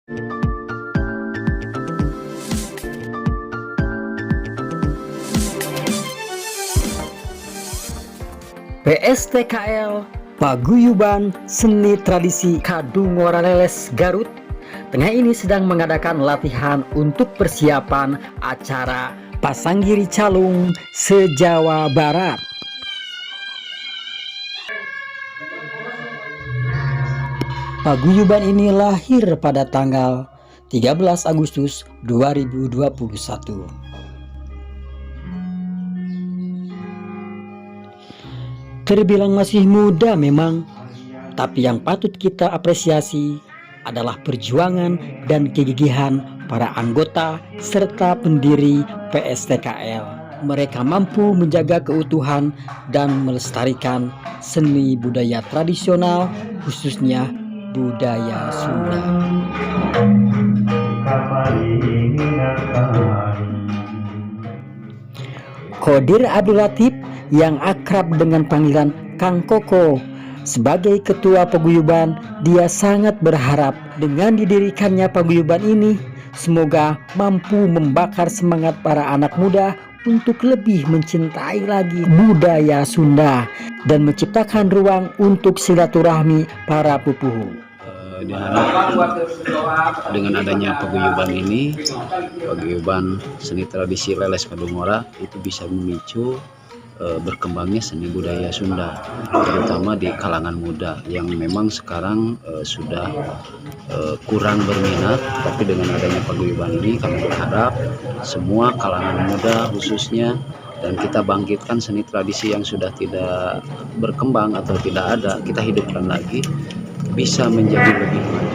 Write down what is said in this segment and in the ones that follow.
PSTKL Paguyuban Seni Tradisi Kadungora Leles Garut tengah ini sedang mengadakan latihan untuk persiapan acara Pasanggiri Calung se-Jawa Barat. Paguyuban ini lahir pada tanggal 13 Agustus 2021. Terbilang masih muda memang, tapi yang patut kita apresiasi adalah perjuangan dan kegigihan para anggota serta pendiri PSTKL. Mereka mampu menjaga keutuhan dan melestarikan seni budaya tradisional, khususnya budaya Sunda. Kodir Abdul Latif yang akrab dengan panggilan Kang Koko sebagai ketua paguyuban, dia sangat berharap dengan didirikannya paguyuban ini semoga mampu membakar semangat para anak muda untuk lebih mencintai lagi budaya Sunda dan menciptakan ruang untuk silaturahmi para pupuhu. Diharap dengan adanya paguyuban ini, paguyuban seni tradisi Leles Kadungora itu bisa memicu berkembangnya seni budaya Sunda, terutama di kalangan muda yang memang sekarang sudah kurang berminat. Tapi dengan adanya paguyuban ini, kami berharap semua kalangan muda khususnya dan kita bangkitkan seni tradisi yang sudah tidak berkembang atau tidak ada, kita hidupkan lagi, bisa menjadi lebih maju.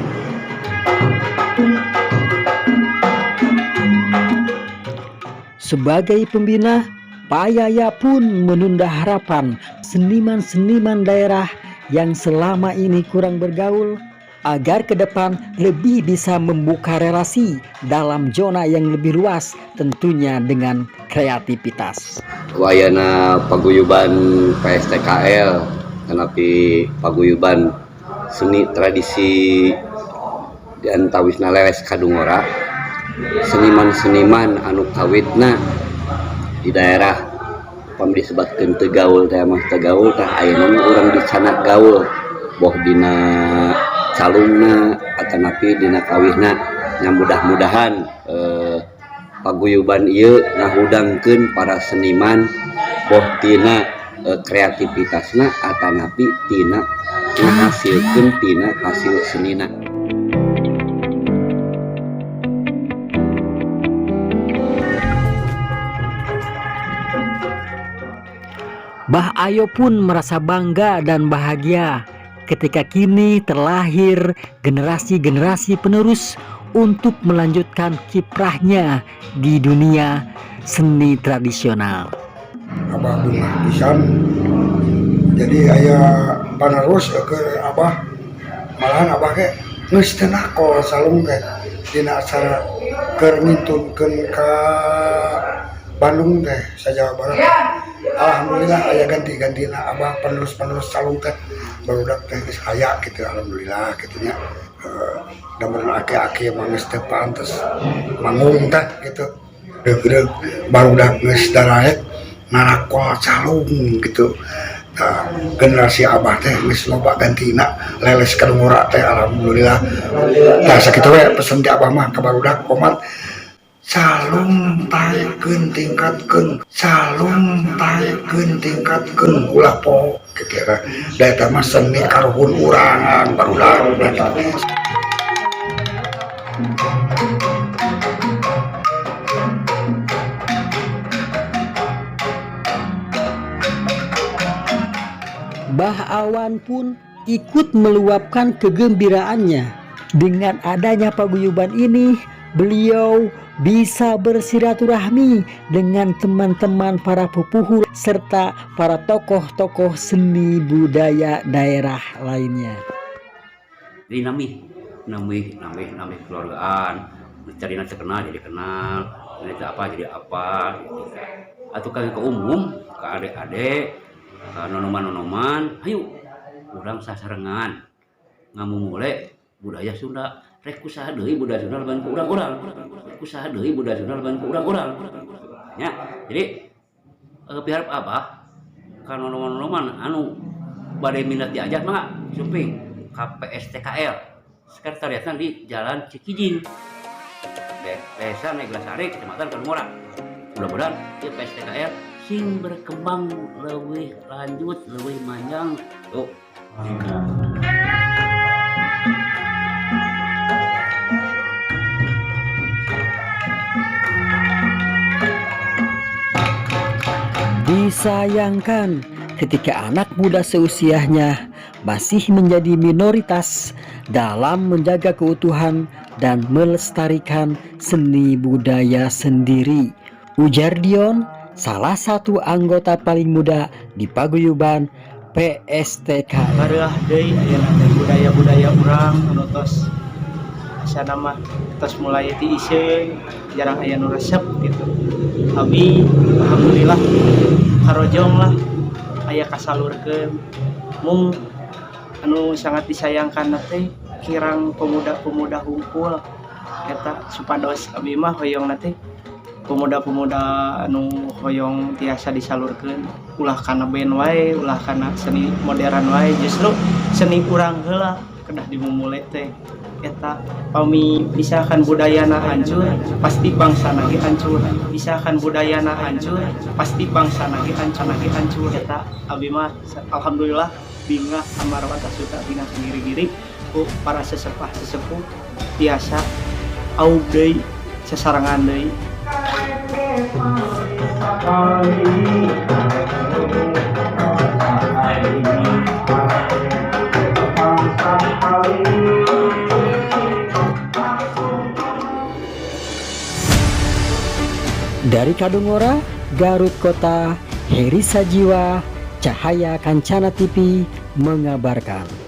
Sebagai pembina, Pak Yaya pun menunda harapan seniman-seniman daerah yang selama ini kurang bergaul agar ke depan lebih bisa membuka relasi dalam zona yang lebih luas, tentunya dengan kreativitas. Wayana paguyuban PSTKL atanapi paguyuban seni tradisi di antawisna Leles Kadungora, seniman-seniman anu kawitna di daerah pami disebatkeun teu gaul teh mah teu gaul. Tah, ayeuna mah urang dicandak gaul, boh dina calungna atanapi dina kawihna nya. Mudah-mudahan paguyuban ieu ngahudangkeun para seniman, boh tina kreativitasna atanapi tina ngahasilkeun tina hasil senina. Bah Ayo pun merasa bangga dan bahagia ketika kini terlahir generasi-generasi penerus untuk melanjutkan kiprahnya di dunia seni tradisional. Abah bungah pisan, jadi aya panerus ke Abah. Malahan Abah ge geus teu nakol calung teh dina acara keur ngintunkeun ka Bandung teh sa Jawa Barat. Alhamdulillah aya ganti-gantina Abah, penerus-penerus calung teh barudak teh geus aya gitu, alhamdulillah kitu nya. Da meureun aki-aki mah geus teu pantes manggung teh gitu. Deuk-deuk barudak geus daraek ngarakol calung gitu. Nah, generasi Abah teh geus loba gantina Leles Kadungora teh, alhamdulillah. Nah, sakitu we pesen ti Abah mah ka barudak komat: calung taekeun, tingkatkeun calung, taekeun, tingkatkeun, ulah poho kitu ya. Da eta mah seni karuhun urang barudak gitu. Bah Awan pun ikut meluapkan kegembiraannya. Dengan adanya paguyuban ini, beliau bisa bersilaturahmi dengan teman-teman para pupuhu serta para tokoh-tokoh seni budaya daerah lainnya. Jadi nami nami nami nami keluargaan cari nanti kenal jadi kenal, ini apa jadi apa gitu. Atau kan ke umum, ke adik-adik, ke nonoman-nonoman, ayo urang sasarengan ngamumule budaya Sunda. Rek ku saha deui budaya Sunda lamun ku urang-urang. Rek ku saha deui budaya Sunda lamun ku urang-urang. Ya, jadi piharep Abah ka nonoman-nonoman anu bade minat diajar mangga sumping ka PSTKL sekretariatna di Jalan Cikijing, Desa Neglasari, Kecamatan Kadungora. Mudah-mudahan di PSTKL sing berkembang lebih lanjut, lebih manjang. Tuh. Disayangkan ketika anak muda seusianya masih menjadi minoritas dalam menjaga keutuhan dan melestarikan seni budaya sendiri. Ujar Dion, salah satu anggota paling muda di paguyuban PSTK. Bareuah deui ayeuna teh budaya-budaya urang anu tos asana mah tos mulai ti iseun, jarang aya nu resep gitu. Abi alhamdulillah karojong lah, aya kasalurkeun. Mung anu sangat disayangkan teh kirang pemuda-pemuda hungkul eta. Supados abi mah hoyong teh pemuda-pemuda anu hoyong tiasa disalurkeun, ulah kana band wae, ulah kana seni modern wae, justru seni urang heula kedah dimumule teh eta. Pami misalkan budayana hancur, pasti bangsa ge hancur. Misalkan budayana hancur, pasti bangsa ge hancur, ge hancur eta. Abi mah alhamdulillah bingah amarwata suka bingah sendiri-giri ku para sesepuh sesepuh tiasa aub deui, sasarengan deui. Dari Kadungora, Garut Kota, Heri Sajiwa, Cahaya Kancana TV mengabarkan.